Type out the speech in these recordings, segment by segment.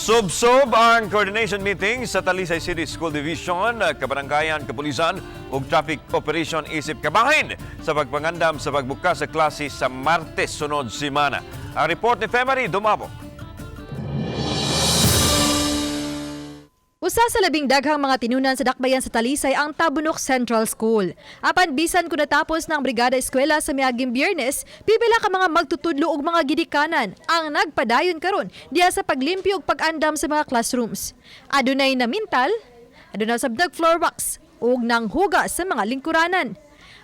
Subsob ang coordination meeting sa Talisay City School Division, Kabarangayan, Kapulisan ug Traffic Operation isip kabahin sa pagpangandam sa pagbukas sa klase sa Martes sunod semana. Ang report ni Femary Dumabok. Usa sa labing daghang mga tinunan sa dakbayan sa Talisay ang Tabunok Central School. Apan bisan kung natapos ng Brigada Eskwela sa miaging Biyernes, pipila ka mga magtutudlo og mga gidikanan ang nagpadayon karon diha sa paglimpyo ug pag-andam sa mga classrooms. Adunay namintal, adunay sab nag-floor wax ug nanghugas sa mga lingkuranan.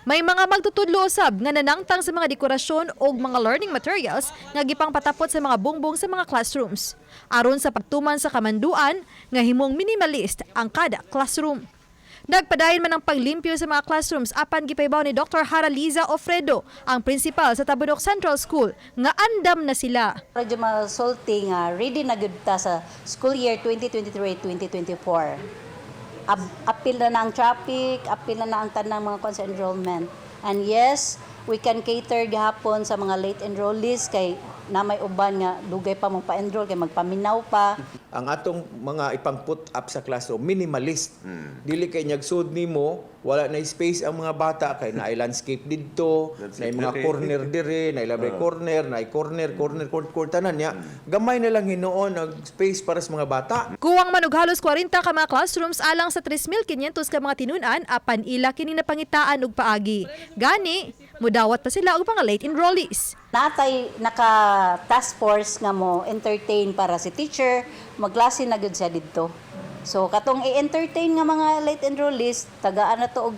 May mga magtutudlo usab nga nanangtang sa mga dekorasyon o mga learning materials nga gipangpatapot sa mga bongbong sa mga classrooms. Aron sa pagtuman sa kamanduan nga himong minimalist ang kada classroom. Nagpadayon man ang paglimpyo sa mga classrooms apan gipahibaw ni Dr. Haraliza Ofredo, ang principal sa Tabunok Central School, nga andam na sila. Radyo masulti nga ready na gud ta sa school year 2023-2024. Apil na na ang traffic, apil na na ang tanang mga kuan sa enrollment. And yes, we can cater gihapon sa mga late enrollees kay na may uban nga dugay pa mo pa-enroll kay magpaminaw pa. Ang atong mga ipang-put up sa classroom, minimalist. Dili kay nyagsud nimo, wala na space ang mga bata kay naay landscape didto, naay mga corner dire, naay labay corner, naay corner, corner, corner, corner, tanan niya. Gamay na lang hinuon ang space para sa mga bata. Kuwang man og halos 40 ka mga classrooms alang sa 3,500 ka mga tinun-an apan ila kini napangitaan og paagi. Gani, mudawat pa sila og mga late enrollees. Natay naka task force nga mo entertain para si teacher magklase na gyud siya didto. So katong i-entertain nga mga late enrollees, tagaan na to og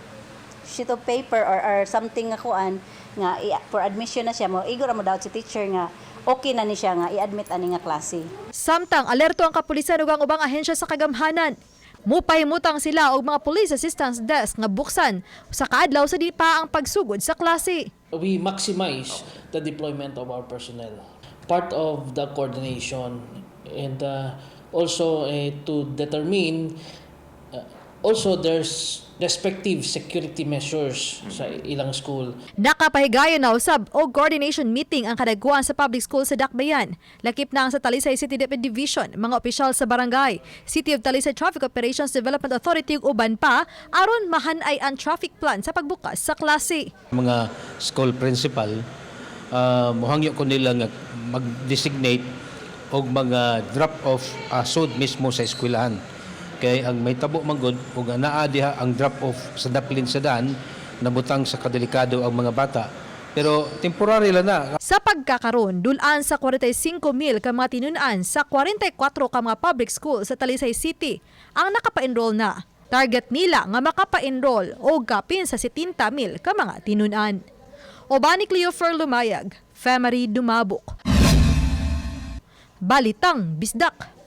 sheet of paper or something nga kuan nga for admission na siya, mo igor mo daw si teacher nga okay na ni siya nga i-admit ani nga klase. Samtang alerto ang kapulisan ug ang ubang ahensya sa kagamhanan. Mupahimutang sila og mga police assistance desk nga buksan sa kaadlaw sa di pa ang pagsugod sa klase. We maximize the deployment of our personnel. Part of the coordination and also to determine also there's respective security measures sa ilang school. Nakapahigayon na usab og coordination meeting ang kadagkuan sa public school sa Dakbayan. Lakip na ang sa Talisay City DepEd Division, mga opisyal sa barangay, City of Talisay Traffic Operations Development Authority ug uban pa aron mahanay ang traffic plan sa pagbukas sa klase. Mga school principal, mohangyo ko nila nga mag-designate og mga drop-off sud mismo sa eskwelahan. Kay ang may tabo man gud ug naa diha ang drop-off sa daplin sa daan, nabutang sa kadelikado ang mga bata. Pero temporary lang na. Sa pagkakaron, dulaan sa 45,000 ka mga tinun-an sa 44 ka mga public school sa Talisay City ang nakapa-enroll na. Target nila nga makapa-enroll og kapin sa 70,000 ka mga tinun-an. Uban ni Cleofer Lumayag, Femary Dumabok. Balitang Bisdak.